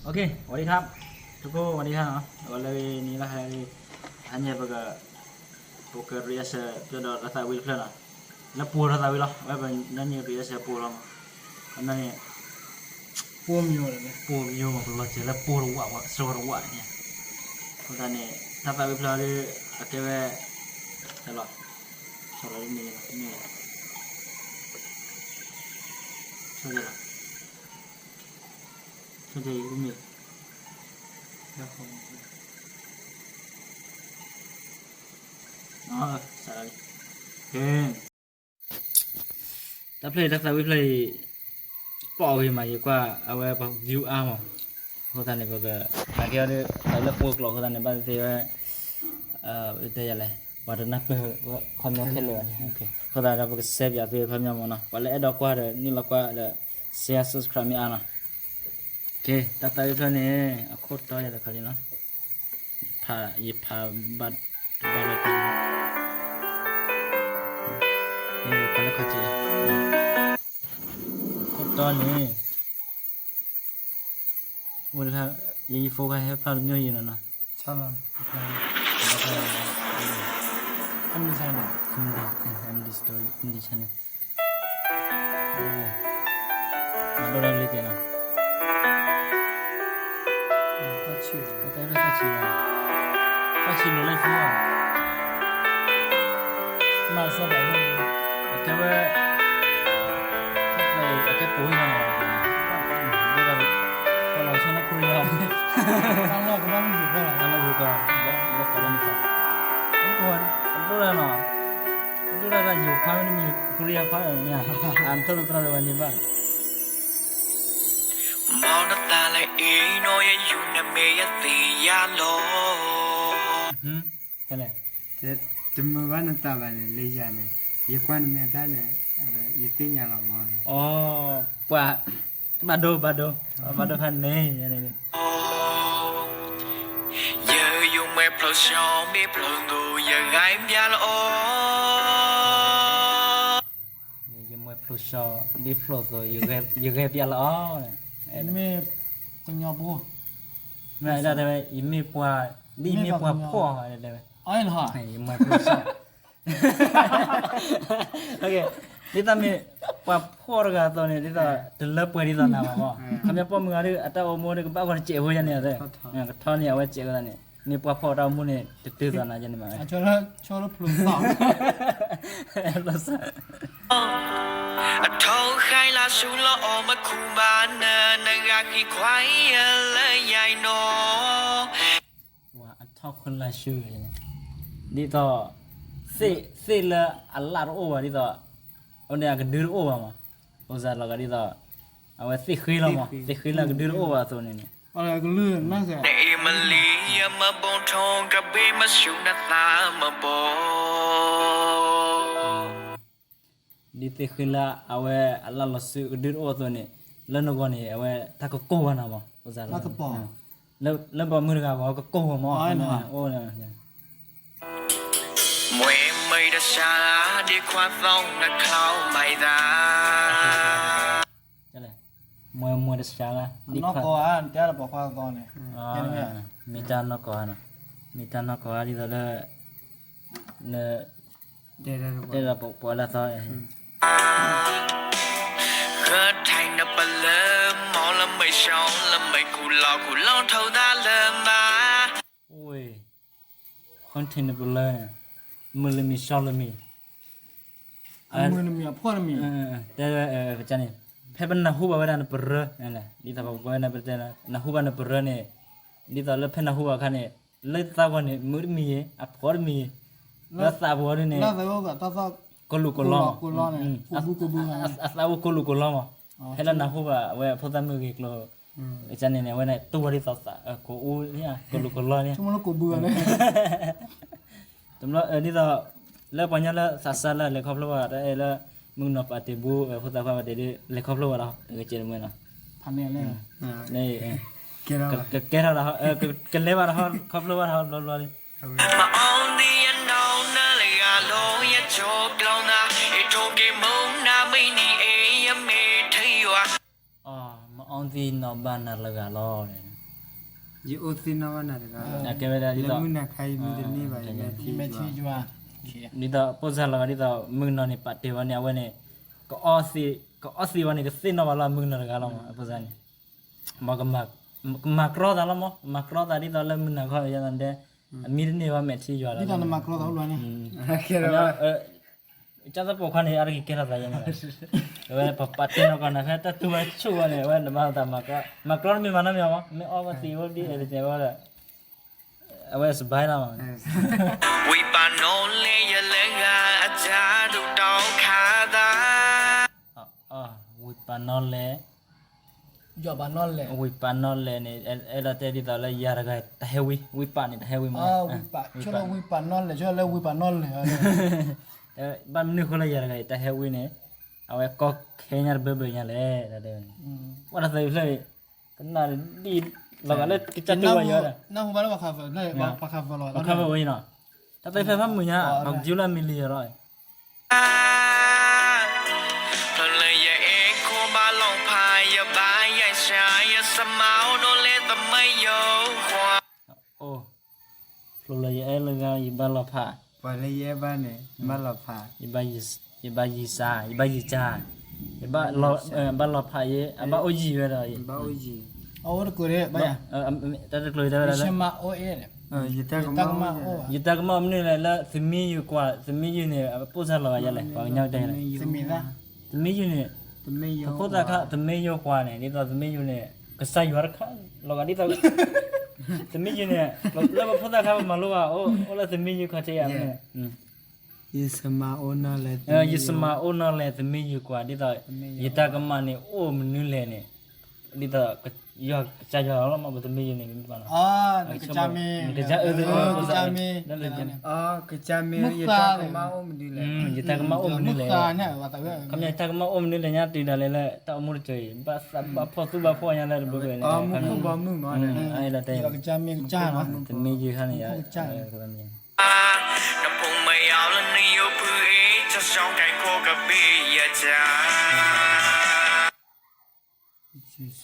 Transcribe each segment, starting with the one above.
โอเค สวัสดีครับ ทุกคน สวัสดีครับ အဝဲလၢနံၤလၢဟဲ ဟါညါပက ပက react ပျဲဒီးတၢ်သးဝံၣ်တဖျၢၣ်နီၤ လၢပှိၢ်တၢ်သးဝံၣ်လီၤ အဝဲပညီနုၢ် react ပှိၢ်လီၤမး အန့ၣ် ပှိၢ်မ့ၢ် ပှိၢ်မ့ၢ်မး ပလီၤစဲၤလၢပှိၢ်တဝး စှီၤတဝးန့ၣ် အဃိသတးန့ၣ် တၢ်သးဝံၣ်ဖျၢၣ်ဒီး အကဲဝဲ လီၤ ဆီၣ်လီၤမ့ၢ် မ့ၢ် ဆီၣ်လီၤ ဆီၣ်မ့ၢ် တၢ်ဖျၢၣ်အံၤ တၢ်သးဝံၣ်ဖျၢၣ်အံၤ ပီၣ်ဂ့ၤမး ယကွၢ်အဝဲပှၤ view အါမး အဃိသတးန့ၣ် ပက အကဲဝဲဒၣ် လၢပှိၢ်ကျိာ်အဃိသတးန့ၣ် ဘၣ်သ့ၣ်သ့ၣ်ဝဲ တဲယၤလဲၣ် ပှၤတနၢ်ပၢၢ်ခီပညီခဲလၢာ်ဘၣ်န့ၣ် အဃိသတးဒီး ပကစဲးပၠးသုခီပညီမးနီၤ ပှၤလၢအဲၣ်ဒိးကွၢ်ဒီး နုာ်လီၤကွၢ်ဒီး share subscribe မ့ၢ်အါနီၤ တၢ်သးဝံၣ်ဖျၢၣ်န့ၣ် အခိၣ်တီယၤတခါလံနီၤ ယဖးဘၣ်တဘၣ်လၢ ခိၣ်တီန့ၣ် အိၣ်တခါ ယ ယ phone ခါဟဲဖျါတမျိုးယံၤနီၤနီၤ MD channel မၤဒိၣ်လၢလံကဲနီၤ ဖးဆံးလီၤ ဖးဆံးလီၤလၢ phone မၤစၢၤဘၣ် အကဲဝဲ အကဲပှိၢ်ဟံၣ်နီၤ ဒိၣ်ဒၣ် ပှၤလီၤဆီလၢခိၣ်ယီၤ တၢ်လီၢ်ကဘၣ်မုၢ်ယူၤဖီလာ် တၢ်လီၢ်ယူၤကီး လီၢ်ကီးလၢမုၢ်ကီး ဒိၣ်ဒၣ်နီၤ ဒိၣ်ဒၣ်တၢ်ယိၤခွါမ့တမ့ၢ် ခိၣ်ယီၤခွါမ့ၢ် အထီၣ်တသရၣ်လၢဝဲန့ၣ်ဘၣ် မ်နသးလၢအံၤနီၤ ယယူၤနမဲာ်ယသ့ၣ်ညါလီၤ တမုာ်ဘၣ်နသးဘၣ်န့ၣ် လၢယၤန့ၣ် ယကွၢ်နမဲာ်တၢ်န့ၣ် ယသ့ၣ်ညါလီၤမး အိ ပှၤ ဘၣ်ဒိ ဘၣ်ဒိ ဘၣ်ဒိဖးန့ၣ် ယဲန့ၣ် ယယိၤမှဲဖျိးစီ မ့ၢ်ဖျိးသိး ယဂဲၤပျါလီၤအီၤ ယမိၢ်ဖျိးစီ ဒ်ဖျိးသိး ယဂဲၤပျါလီၤအီၤ မ့ၢ်ကညီဖိ မ့ၢ်ဒၣ်တဲဝဲ ယမ့ၢ်ပှၤ ဒ်ယမ့ၢ်ပှၤဖှီၣ်တဲဝဲ ယမိၢ်ဖျိးစီ ဒ်သိးမ့ၢ် ပှၤဖှီၣ်တဂၤအသိးန့ၣ် ဒ်သိး တလၢပှဲၤဒ်သိးနၤဘၣ်မး ခီပညီပိာ်မုၣ်ဂၤဒီး အတၢ်အိၣ်မူဒီး ကဘၣ်ဂီၢ်တစဲးဖိယါန့ၣ် ကထီန့ၣ် အဝဲစဲးဝဲဒၣ်န့ၣ် မ့ၢ်ပှၤဖှီၣ်တၢ်အိၣ်မူန့ၣ် တတုၤသိးနၤယါန့ၣ်မး အထီၣ်ဃဲလၢဆူလီၤအီၤ မခူဘၣ်န နဂၤဃံခွါအံၤလၢယါအံၤနီၤ အထီၣ်ဃဲလၢဆူ ဒ်သိး သ့ၣ်လၢအလၣ်တအိၣ်ဘၣ်ဒ်သိး အဝဲန့ၣ်အကဒုတအိၣ်ဘၣ်မး အိၣ်စးလီၤဂာ်ဒ်သိး အဝဲသ့ၣ်ဃ့လီၤမး သ့ၣ်ဃ့လၢအကဒုတအိၣ်ဘၣ်အသိးန့ၣ်န့ၣ် နအ့မလံ ယမဘီထီ ကဘ့ၣ်မဆူၣ်နသးမဘီ ဒ်သ့ၣ်ဃ့လၢအဝဲအလၣ်လီၤစုကဒုတအိၣ်အသိးန့ၣ် လၢနဂီၢ်န့ၣ် အဝဲတၢ်ကကိၢ်ဘၣ်နၤမး အိၣ်စးလီၤ လၢပှၤမုၢ်တဂၤဂီၢ်ကကိၢ်ဘၣ်မး အိၣ် မွဲမွဲတစှၤ ဒ့ခွါသီနခီမၤအသး မွဲမွဲတစှၤလၢ ဒ့ခွါ နီၢ်ကီၢ်ဧါ တဲလၢပိာ်ခွါသီန့ၣ် မ့ၢ်တၢ်နီၢ်ကီၢ်ဧါနီၤ မ့ၢ်တၢ်နီၢ်ကီၢ်ဧါဒ်သိးလၢ န တဲလၢပှၤလၢသီ ဃၢထံနပလၢ မီလၢမ့ၢ်စီလၢမ့ၢ်ခူၣ်လီၤခူၣ်လီၤထီဒါလၢမါ ဃၢထံနပလၢ မုၢ်လၢမံၤစီလၢမံၤ တဲဝဲ ကန့ၣ် ဖဲပနၢ်ဟူဘၣ်ဝဲဒၣ်နပရၢ ဒ်သိးပဝဲနပတဲ နၢ်ဟူဘၣ်နပရၢန့ၣ် ဒ်သိးလၢဖဲနၢ်ဟူဘၣ်အခါန့ၣ် လၢသးဂီၢ်န့ၣ် မုၣ်တမံၤယဲ အဖိတမံၤယဲ လၢသးပူၤဒ်န့ၣ် ကလူးကလီမး အသးအိၣ်ကလူးကလီမး ဖဲလၢနၢ်ဟူဘၣ်အဝဲအဖိသၣ်မုၣ်ဂ့ၤကျိၤ ကန့ၣ်န့ၣ် အဝဲန့ၣ် တူၢ်ဝဲဒ်သိးသး ကအိၣ် ကလူးကလီန့ၣ် တဘျီဒ်သိး လၢပှၤကညီလၢသးစၢ်လၢလဲၤခီဖျိဘၣ် တၢ်အဲၣ်လၢ မုၢ်ကနီၤပာ်တ့ၢ်ဘိ ဖိသၣ်ခွါပာ်တ့ၢ်ဒ် လဲၤခီဖျိဘၣ်ဒီး တဂ့ၤကဲတမုာ်နီၤ ကကဲထီၣ်ဒီး ကလဲၤဘၣ်ဒီး ခီဖျိဘၣ်ဒီး ဘျီဘျီ မအီသံးနီၢ်ဘၣ်နၤလၢဂၤလီၤ ယဆိကမိၣ်နၤ အ့ထိက့ၤမုၢ်နၤမ့ၢ်နံၤအ့ ယမ့ၢ်ထံယွၤ မအီသံးနီၢ်ဘၣ်နၤလၢဂၤလီၤ ယအိၣ်သ့ၣ်နီၣ်ဘၣ်နၤတဂၤလီၤ. ကဲဝဲဒၣ်ဒ်သိး လၢမုၢ်နၤခါအံၤမ့ၢ်တန့ၢ်ဘၣ် ယမဲာ်ထံယွၤ, ဒ်သိးပိၢ်စၢ်လီၤဂာ်ဒ်သိး မုၢ်ကနီၤန့ၣ် ပာ်တ့ၢ်ဝဲန့ၣ် အဝဲန့ၣ် ကအီၣ်သံဝဲန့ၣ် ကသ့ၣ်နီၣ်ဘၣ်လီၤ မုၢ်ကနီၤတဂၤလီၤမး အပိၢ်စၢ်န့ၣ် မ့ၢ် ကမၤကြီသးလီၤမး မၤကြီသးဒ်သိးလၢမုၢ်နၤခီယၤသးဒဲး အမံတန့ၢ်ဘၣ် မဲာ်ထံယွၤလီၤ ဒ်သိးနမၤကြီသးအိၣ်လီၤန့ၣ် ကၢ်သပိာ်ခွါန့ၣ် အါတက့ၢ်ကဲထီၣ်သးယဲန့ၣ်လီၤ. အဝဲပပာ်တ့ၢ်နီၢ်ကီၢ်နၤဖဲတၢ်တူၢ်ဝဲဆိၣ်ဝဲန့ၣ် အဝဲနမၤသးမၤကြီ မၤကြီတမ့ၢ်မၤနီတမံၤမး မ့ၢ်အီၣ်ဝဲသံဝဲဒ်အဲၣ်ဒိးတဲဝဲဒီး အဝဲစဘၢလီၤမး ဝံၣ်ပာ်နီၣ်လဲၣ်ယလဲၤဂၤအတၢ်ဒုးတီခါသး ဝံၣ်ပာ်နီၣ်လဲၣ် ဝံၣ်ပာ်နီၣ်လဲၣ်န့ၣ် အဲၣ်ဒိးတဲဒ်သိးလၢယၤတဂၤတဟဲဝံ ဝံၣ်ပာ်န့ၣ်တဟဲဝံမး ဝံၣ်ပာ် ဆိလၢဝံၣ်ပာ်နီၣ်လဲၣ် ဆိလၢဝံၣ်ပာ်နီၣ်လဲၣ် ဘၣ်မနုၤဃိလၢယၤတဂၤအံၤတဟဲဝံန့ၣ် အဝဲကီခဲညါတဘၢဘၢညါလဲၣ် ဝဲတၢ်သးဖျၢၣ် ကနၣ်ဒ်လီၤဂာ်လၢကစၢ်တူၢ်ဝဲယီၤ နၢ်ဟူဘၣ်လၢပှၤခးဖၢလီၤ ပှၤခးဖၢဝဲအံၤနီၤ တၢ်သးဖျၢၣ်ဖးမုာ်ညါ ပှၤကယုလၢမံလံယီၤလီၤ ဖျိလၢယအဲၣ်လၢဂၤ ယဘၣ်လီၤဖး ဖျိလၢယအဲၣ်လၢဂၤ ယဘၣ်လီၤဖး ပှၤလၢယအဲၣ်ဘၣ်န့ၣ် ဘၣ်လီၤဖး ယဘၣ်ယစၢ် ယဘၣ်လီၤဖးယဲ အဘၣ်အိၣ်ယံၤဝဲဒီး အဝဲတကိးန့ၣ် တၢ်တကျိၤတဲဝဲဒၣ် ယတၢ်ကမၣ်အိၣ်မနုၤလဲၣ် လၢသမံယုၤကွၢ် သမံယုၤန့ၣ် ပိၢ်စၢ်လီၤဂာ်ယဲလဲၣ် ပှၤကညီတဲလဲၣ် သမံယုၤန့ၣ် ပဖိသၣ်ခါ သမံယုၤကွၢ်န့ၣ် ဒ်သိးသမံယုၤန့ၣ် ကစၢ်ယွၤတခါ လီၤဂာ်ဒ်သိး သမံယုၤန့ၣ် လၢပဖိသၣ်ခါပမၤလိဘၣ် အိၣ်လၢသမံယုၤခီၣ်ထံးယါန့ၣ် ယစမၤအိၣ်နီၢ်လဲၣ် ယစမၤအိၣ်နီၢ်လဲၣ် သမံယုၤကွၢ် ဒ်သိး ယတၢ်ကမၣ်န့ၣ် အိၣ်မနုၤလဲၣ်န့ၣ် ဒ်သိး ယွၤကစၢ်ယွၤလီၤမး ပသမံယုၤန့ၣ် ကစၢ်အၢ ကစၢ်မ့ၢ် ယတၢ်ကမၣ်အိၣ်မနုၤလဲၣ် ခီပညီ ယတၢ်ကမၣ်အိၣ်မနုၤလဲၣ် ယတၢ်ကမၣ်အိၣ်မနုၤလဲၣ် ညါတုၤဒၣ်လဲာ်လၢ တၢ်အိၣ်မူတစၢၤအံၤ ဘၣ်သးဘၣ်ဖှီၣ်သူၣ်ဘၣ်ဖှီၣ်ညါလၢတဘျီဘျီန့ၣ် အတဲ သမံယုၤခါန့ၣ် တနီၣ်ဝဲန့ၣ် ယ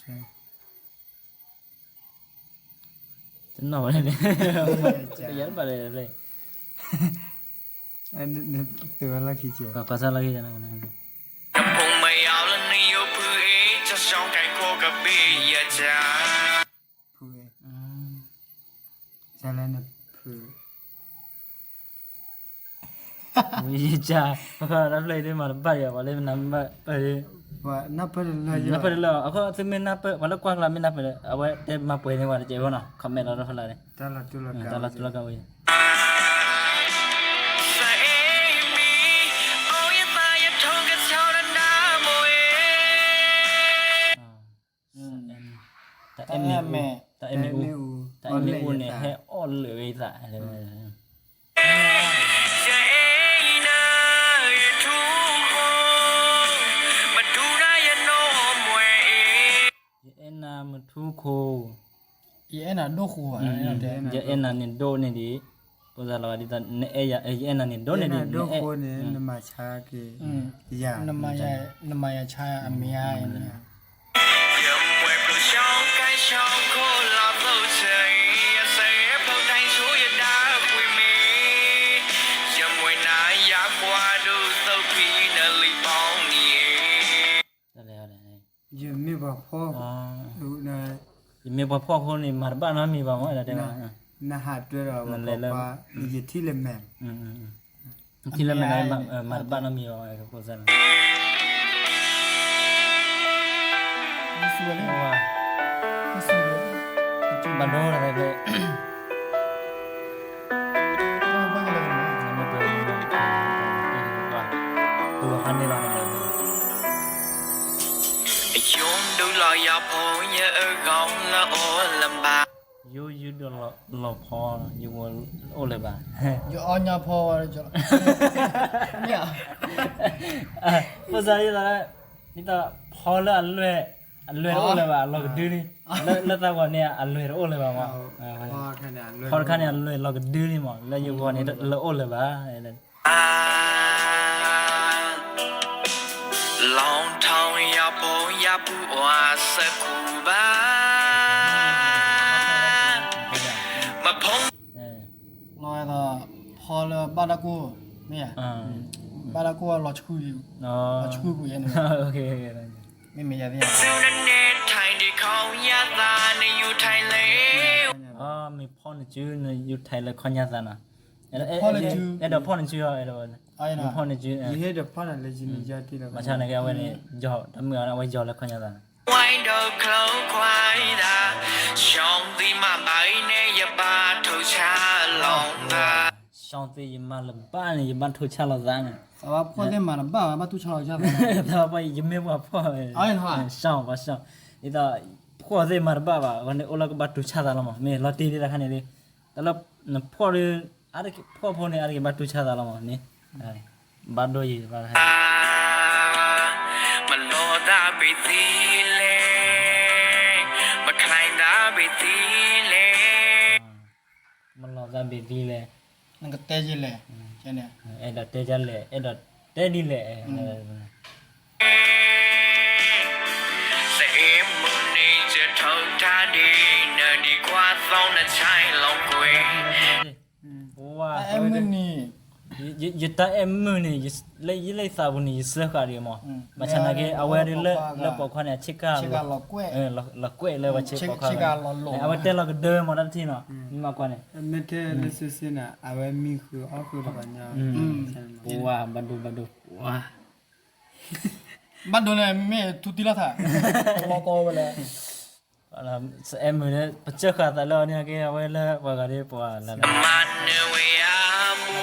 ဘၣ်လဲၣ် ပှၤဆါလီၤခံ ဖု ယက ပခီတၢ်ဖျၢၣ်အံၤဒ်မၤတဘၣ်ယၤ ပှၤလၢနၢ်ပၢၢ်ဒ် နၢ်ပၢၢ်တလၢ အခီသုမ့ၢ်နၢ်ပၢၢ် ပှၤလၢကွၢ်ကျါမ့ၢ်နၢ်ပၢၢ် အဝဲတဲမၤပှဲၤန့ၢ်ပှၤတစဲးဖိနီၤ comment လီၤတဖျါန့ၣ် တၢ်လီၤတူၢ်လီၤကာ်ဝဲ တၢ်အဲၣ်မ့ၣ်အူ တၢ်အဲၣ်မ့ၣ်အူန့ၣ် ဟဲအီၣ်လၢာ်ဝဲအသး ယအဲၣ်နၤမထူခိၣ် ယအဲၣ်နၤဒိၣ်ဃိ ယအဲၣ်နၤန့ၣ်ဒိၣ်န့ၢ်ဒံး ပသးလီၤဒ်သိး နအဲၣ်ယၤ ယအဲၣ်နၤန့ၣ်ဒိၣ်န့ၢ်ဒံး နမၤဆါက့ၤ ယၤ နမၤယၤဆါအမံၤဧါ ယမ့ၢ်ပှၤဖှီၣ် ယမ့ၢ်ပှၤဖှီၣ်အဃိန့ၣ် မၤတဘၣ်နီတမံၤဘၣ်မး တဲဘၣ် နဟးတွဲဒီးပှၤ ယထံၣ်လၢမဲာ် ထံၣ်လၢမဲာ် မၤတဘၣ်နီတမံၤဘၣ် ဖိစၢ်န့ၣ် ဘၣ်ဒိ ယဒုးလီၤယၤဖိ ယအၢၣ်ဂီၤလၢအိၣ်လၢဘၣ် ယိယုဒုးလီၤဖီ ယအိၣ်လၢၤဘၣ် ယအီၣ်ညီဖီ မ့ၢ်ဧါ ဖိစၢ်ဒ်သိး ဒ်သိးဖီလၢအလွဲၢ် အလွဲၢ်တအိၣ်လၢၤဘၣ် အလီၤကဒုလံ လၢသးဂီၤန့ၣ် အလွဲၢ်တအိၣ်လၢၤဘၣ်မး ဖီတခါန့ၣ် အလွဲၢ်လီၤကဒုလံမး လၢယဂီၢ်န့ၣ် လၢအိၣ်လၢၤဘၣ် လီၤထီၣ်ယၤဖိယပူၤအီၤစဲးကူဘၣ် ဘၣ်တၢ်ကိၢ်, မ့ၢ်ဧါ, ဘၣ်တၢ်ကိၢ်လီၤဆှု, လီၤဆှုပူၤယဲန့ၣ်, မ့မ့ၢ်ယၤသ့ၣ်, မ့ၢ်ဖီၣ်နစု ယူၤထဲးလၢခီညါသးနီၤ, အဲၣ်ဒိးဖီၣ်နစုအီၤ, အဲၣ်ဒိးဖီၣ်နစု, ယဟ့ၣ်ဒီးဖီၣ်နၤလၢယန့ၣ်ယါတံၢ်လီၤ, မၤဆါန့ၣ်က့ အဝဲန့ၣ် ယီၤတမုာ်အီၤန့ၣ် အဝဲယီၤလၢခီညါသးနီၤ, ဝဲဒိးချၢခွါဒၣ်, ရှောင်သင့်မဘၣ်အံၤန့ၣ် ယဘၣ်ထုးဆါလီၤဘၣ်, ရှောင်သင့်ယမၤလၢၤဘၣ်န့ၣ် ယဘၣ်ထုးဆါလီၤသးန့ၣ်, သးဘၣ်ဖှီၣ်သ့ၣ်မၤတဘၣ်ဘၣ် ဘၣ်ထုးဆါလီၤယသး, သးဘၣ်ဖှီၣ် ယမ့ၢ်ပှၤဖှီၣ်, ရှောင်, ရှောင်, ဒ်သိး ဖှီၣ်သ့ၣ်မၤတဘၣ်ဘၣ် အဝဲန့ၣ်အိၣ်လၢကဘၣ်ထုးဆါသးလီၤမး မ့ၢ်လီၤတံၢ်ဒ်တခါန့ၣ်လံ, တၢ်လၢ နဖှီၣ်ဒီး အါတက့ၢ်ဖှီၣ်ဖိန့ၣ် အါတက့ၢ်ဘၣ်ထုးဆါသးလီၤမးန့ၣ်, ဘၣ်ဒိယံၤဘၣ်, မလီၤသးဘၣ်သံလဲၣ်, မချဲသးဘၣ်သံလဲၣ်, မလီၤသးဘၣ်သံလဲၣ်, နကတဲယလဲၣ်, အဲၣ်ဒိးတဲယလဲၣ်, အဲၣ်ဒိးတဲဒ်လဲၣ် သအဲမုၢ်န့ၣ် ယထီၣ်တၢ်ဒ်နဒံးကွၢ်သီနဆဲးလီၤကွံာ်, ဝါ, ယတၢ်အဲၣ်မုၢ်န့ၣ်, လၢယသးပူၤန့ၣ် ယစၢဃာ်ဒံးမး, ဘၣ်ဆၣ်နာ်က့ အဝဲဒၣ်လၢပိာ်ခွါန့ၣ် ဆ့ကၤ လီၤကွဲးလၢပှၤဆ့ပိာ်ခွါ, အဝဲတဲလီၤကဒၢမးတၢ်တထံၣ်နီၤ, မ့ၢ်ကွၢ်န့ၣ်, မ့ၢ်ထဲလၢစုစ့န့ၣ် အဝဲမံဃုာ်အီၣ်ဃုာ်တဘၣ်ညီ, ဝါ, ဘၣ်ဒိ ဘၣ်ဒိ ဝါ ဘၣ်ဒိန့ၣ် မ့ၢ်ထူတံၢ်လီၤသး, ဝီကီဝဲလဲၣ်, အဲၣ်မုၢ်န့ၣ် ပစၢဃာ်သးလၢအီၤန့ၣ်က့ အဝဲလၢပှၤဂၤဒ်ပှၤလၢ, မၤနၢၤဝဲအမူ,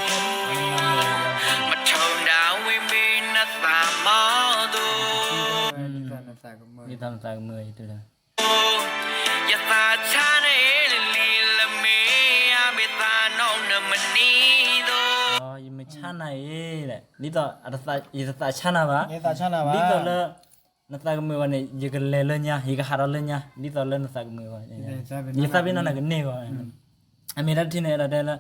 မထိၣ်နၤဝံၤမ့ၢ်နသးမီဒိၣ်, ဒ်သိးနသးကမုာ်, ယသးဆါနအ့လံလမ့ၢ်, အဘ့ၣ်သးနီၣ်နမနံၤဒိၣ်, ယမ့ၢ်ဆါနၤအ့, ဒ်သိး ယတသးဆါနၤဘၣ်, ဒ်သိးလၢ နသးကမုာ်အဂီၢ်န့ၣ် ယကလဲၤလၢညါ, ယကဟးထီၣ်လၢညါ, ဒ်သိးလၢနသးကမုာ်အဂီၢ်, ယသးပ့ၤနီၣ်နၤကန့ၢ်အဂီၢ်, အမ့ၢ်တၢ်တထံၣ်န့ၣ် အဲၣ်ဒိးတဲလၢ တၢ်လၢ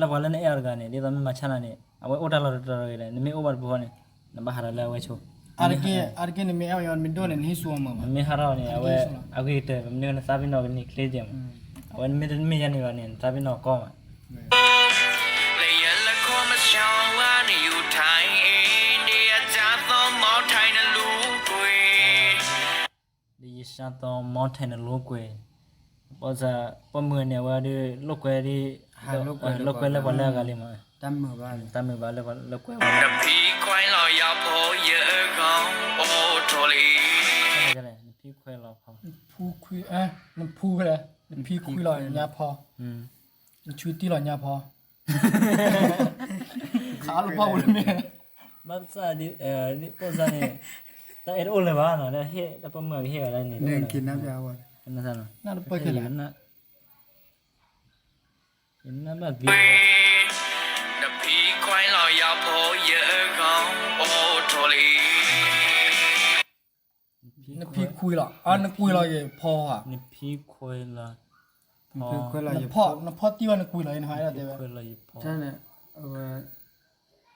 ပှၤလၢနအဲၣ်အီၤတဂၤန့ၣ် ဒ်သိးမ့ၢ်မၤဆါနၤန့ၣ် အဝဲအိၣ်တၢ်လီၢ်တတီၤတဂ့ၤဒီး နမ့ၢ်အိၣ်ဘၣ်တပူၤဃီန့ၣ် နဘၣ်ဟးထီၣ်လၢအဝဲဆိ, အါတက့ၢ် အါတက့ၢ်နမ့ၢ်အဲၣ်အီၤန့ၣ် မ့ၢ်ဒိၣ်န့ၣ် နဟ့ၣ်ဆူၣ်အီၤမး, နမ့ၢ်ဟးထီၣ်န့ၣ် အဝဲ အဂ့ၤကတၢၢ် မ့ၢ်နသးပ့ၤနီၣ်ကန့ၢ်ချ့ကဲမး, အဝဲမ့ၢ်တမ့ၢ်ယါန့ၣ်ဘၣ်န့ၣ် နသးပ့ၤနီၣ်ကီမး လၢယလၢခီမဆါဝါနယူၤထၢၣ်အံၤ ဒ်ယစၢ်သီမီၤထၢၣ်နလူၤကွံာ်, ဒ်ယစၢ်သီမီၤထၢၣ်နလူၤကွံာ်, ပိာ်မုၣ်န့ၣ် အဝဲဒၣ်လိာ်ကွဲဒ်, လိာ်ကွဲလၢပှၤလၢအဂၤလံမး, တၢ်မုာ်ဘၣ်လၢပှၤလၢကွဲ, နဖံခွဲလီၤယၤဖိယဂီၢ် အိၣ်ထီၣ်လံ, နဖံခွဲလီၤ, နဖံခွဲလီၤ, နဖံခွဲလီၤညါဖီ, နဆူတံၢ်လီၤညါဖီ ခးလၢပှၢ်ပူၤလၢမ့ၢ်, ဘၣ်ဆၣ်ဒ်, ပိာ်မုၣ်န့ၣ်, တၢ်အဲၣ်တအိၣ်လၢၤဘၣ်နီၤ, တၢ်ဟ့ၣ်တၢ်ပိာ်မုၣ်ကဟ့ၣ်ဝဲဒၣ်န့ၣ်, နဖံခွဲလီၤယၤဖိယဂီၢ် အိၣ်ထီၣ်လံ, နဖံခွဲလီၤ, နကွံာ်လီၤယဖီဧါ, နဖံခွဲလီၤ, နဖံခွဲလီၤယဖီ, နဖီတံၢ်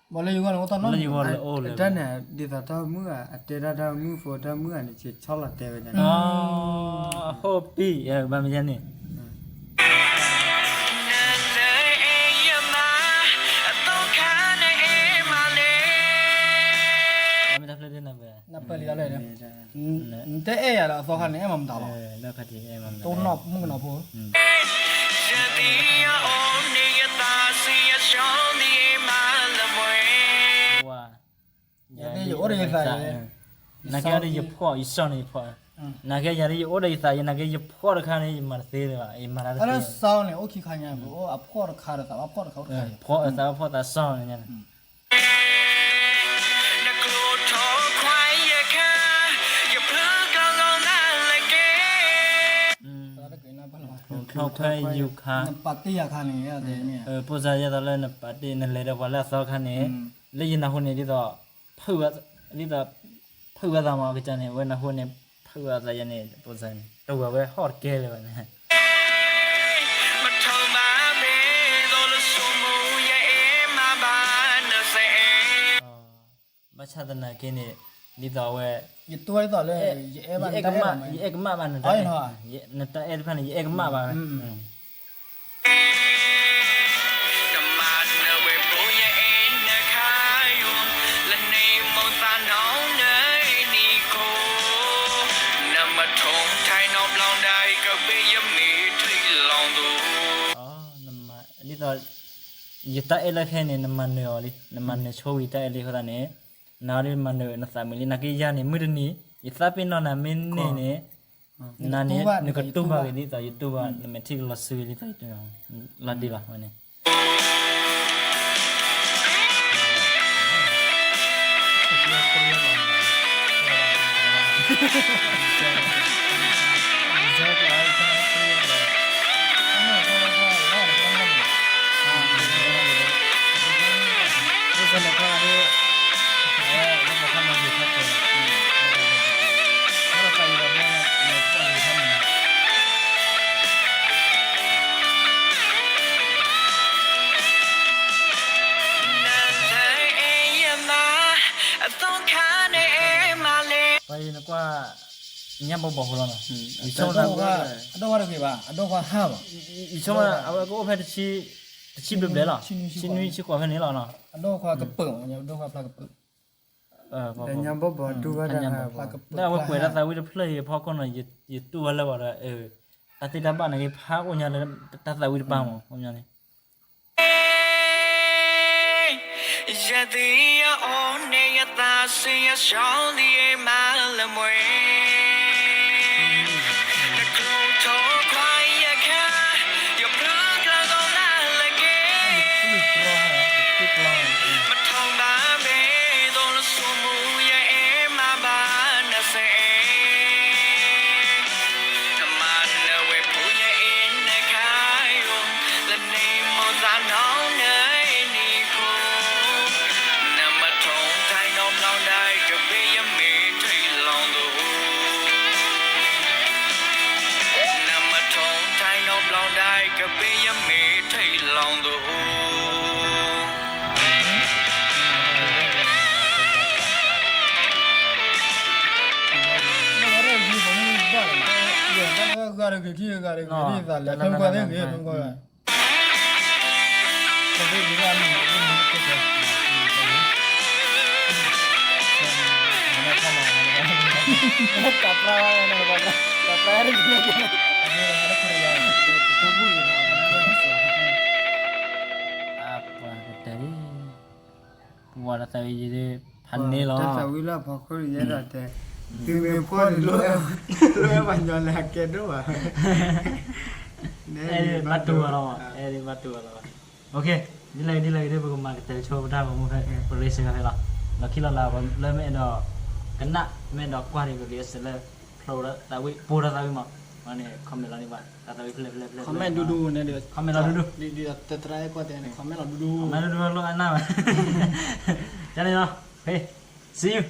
ဘၣ်နကွံာ်လီၤ, နဖံခွဲလီၤယဖီ, မ့ၢ်လၢယဂီၢ်န့ၣ်အိၣ်တၢ်နီတမံၤ, တၢ်န့ၣ် ဒ်သိးတၢ်မုၣ်ဧါ, အတဲဒၣ်တၢ်မုၣ်ဖိတၢ်မုၣ်ဧါန့ၣ် ကဆီလီၤတဲဝဲဒၣ်, အဟိၣ်ပံၣ်, ဘၣ်မ့ၢ်ယါန့ၣ် နတအဲၣ်ယမါ, အသီခါနအဲၣ်မးလဲၣ်, မ့ၢ်တၢ်ဖျၢၣ်ဒ်နၢ်ပၢၢ်, နပၢၢ်လံ, နတအဲၣ်ယၤဒီးအသီခါန့ၣ် အဲၣ်မးမတၤလီၤ, တအိၣ်နီၢ်မုၣ်ကနီၤဖိ, ယသ့ၣ်ညါအီၤန့ၣ် ယသးဆံးယဆၢသ့မးလၢပှဲၤ, ယသ့ၣ်ယအိၣ်ဒီးယသး, နာ်က့ဒီးယဖှီၣ်, ယစီၢ်န့ၣ်ယဖှီၣ်, နာ်က့ယၤဒီးယအိၣ်ဒီးယသး, ယနာ်က့ယဖှီၣ်တခါန့ၣ် ယမၤတသ့လၢၤဘၣ်, ယမၤတၢ်တသ့, တၢ်လၢစီၢ်န့ၣ် အိၣ်ခံခါညါ, အိၣ်အဖှီၣ်တခါဒီးသးဘၣ်ဖှီၣ်တခါ, သးဘၣ်ဖှီၣ်သးစီၢ်န့ၣ်ညါန့ၣ် နကျိထီၣ်ခွါယခါ, ယဖျိကျီလီၤနၤလၢကဲ, ကျိထီၣ်ခွါယခါ, နပာ်တ့ၢ်ယခါန့ၣ်, ပိာ်စါယဲသိးလၢနပာ်တ့ၢ်, နလဲၤဒီးပှၤလၢအသီခါန့ၣ်, လၢယနၢ်ဟူန့ၣ် ဒ်သိး, ဒ်သိး, ဖုးဝဲသးမးကစၢ်န့ၣ်, အဝဲနၢ်ဟူန့ၣ်, ဖုးဝဲသးယဲန့ၣ်, ပိာ်စါန့ၣ် တဝဲၤဝဲဟီၣ်တကဲလၢၤဘၣ်န့ၣ် မထိၣ်မၤဘဲသိးလၢစိမိၤယအဲၣ်မးဘၣ်နသအဲၣ်, ဘၣ်ဆၣ်သနာ်က့န့ၣ်, ဒ်သိးအဝဲ, ယတိၢ်ဒ်သိးလၢ, ယအဲၣ်ကမၣ်, ယအဲၣ်ကမၣ်ဘၣ်, နတၢ်အဲၣ်တဖၣ်န့ၣ် ယအဲၣ်ကမၣ်ဘၣ်ဝဲ, နမၤနၢၤဝဲဖိ ဒီး ယတၢ်အဲၣ်လၢခဲအံၤန့ၣ် နမၤနၢၤအီၤလံ, နမၤနၢၤဆိဝံၤတၢ်အဲၣ်လံအဃိသတးန့ၣ်, နမၤနၢၤနသးမုာ်လံ, နာ်က့ယၤန့ၣ် မုၢ်တနံၤ ယသးပ့ၤနီၣ်နၤမ့ၢ်န့ၢ်န့ၣ်, နန့ၣ် နကတူၢ်ဘၣ်က့ၤဒ်သိးယတူၢ်ဘၣ်, နမဲာ်ထံကလီၤစုက့ၤဒ်သိးယတူၢ်, လီၤတံၢ်လီၤဝဲန့ၣ်. ပှၤအံၤနကွၢ် ညၣ်ဘီဘီဖိလီၤနီၤ, အဒိၣ်ခွါတဂ့ၤဘၣ်, အဒိၣ်ခွါဟးဘၣ်, ယဆိကမိၣ်အဝဲကအိၣ်ဖဲ တဆံဘျဲၣ်ဘျဲၣ်လီၤ, ဆံနွံဆံဃိးဖဲန့ၣ်လီၤနီၤ, အဒိၣ်ခွါကပၢၢ်, အဒိၣ်ခွါဖျါကပၢၢ်, လၢအဝဲကွဲးတၢ်သးဝံၣ်တဖျၢၣ်အံၤအဖီခိၣ်နီၤ, ယတူၢ်ဝဲလၢဝဲဒီး တၢ်သ့တၢ်ဘၣ်နာ်က့ ဖးအိၣ်ညါလၢတၢ်သးဝံၣ်တပၤမး, ခီပညီန့ၣ် ပှၤကတဲ, ပှၤတသးဝံၣ်ယဲဒၣ် ဖးန့ၢ်လီၤ, တၢ်သးဝံၣ်လၢအဖီခိၣ်ယဲဒၣ်တဲ, သုမ့ၢ်ဖှီၣ်န့ၣ် လိၣ်ဝဲပှၤညီလၢအကဲဒိၣ်ဘၣ်, အဲၣ်ဒိးဘၣ်တူၢ်ဝဲလီၤ, အဲၣ်ဒိးဘၣ်တူၢ်ဝဲလီၤ, ဒ်လဲၣ်ဂ့ၤဒ်လဲၣ်ဂ့ၤဒီး ပကမၤကတၢၢ်ဆိပတၢ်ဂီၤမူဖဲ ပရ့စဂၤဖဲလီၤ, ဒီးခံလီၤလၢ လၢမ့ၢ်အဲၣ်ဒိး ကနၣ် မ့ၢ်အဲၣ်ဒိးကွၢ်ဒီး ပရ့စလၢ ဖျိဒီးသးဝံၣ် ပိၢ်ဒီးသးဝံၣ်မး, န့ၣ် comment လီၤန့ၢ်ဘၣ် တၢ်သးဝံၣ်ဖျဲၣ်ဖျဲၣ်ဖျဲၣ်, comment ဒူဒူန့ၣ်ဒီး comment လီၤဒူဒူ, ဒ်သိးတသရၣ်အဲၣ်ကွၢ်တဲန့ၣ် comment လီၤဒူဒူ, comment ဒူဒူလိၣ်အနၢ်ဘၣ်, ယန့ၣ်လီၤ, see you.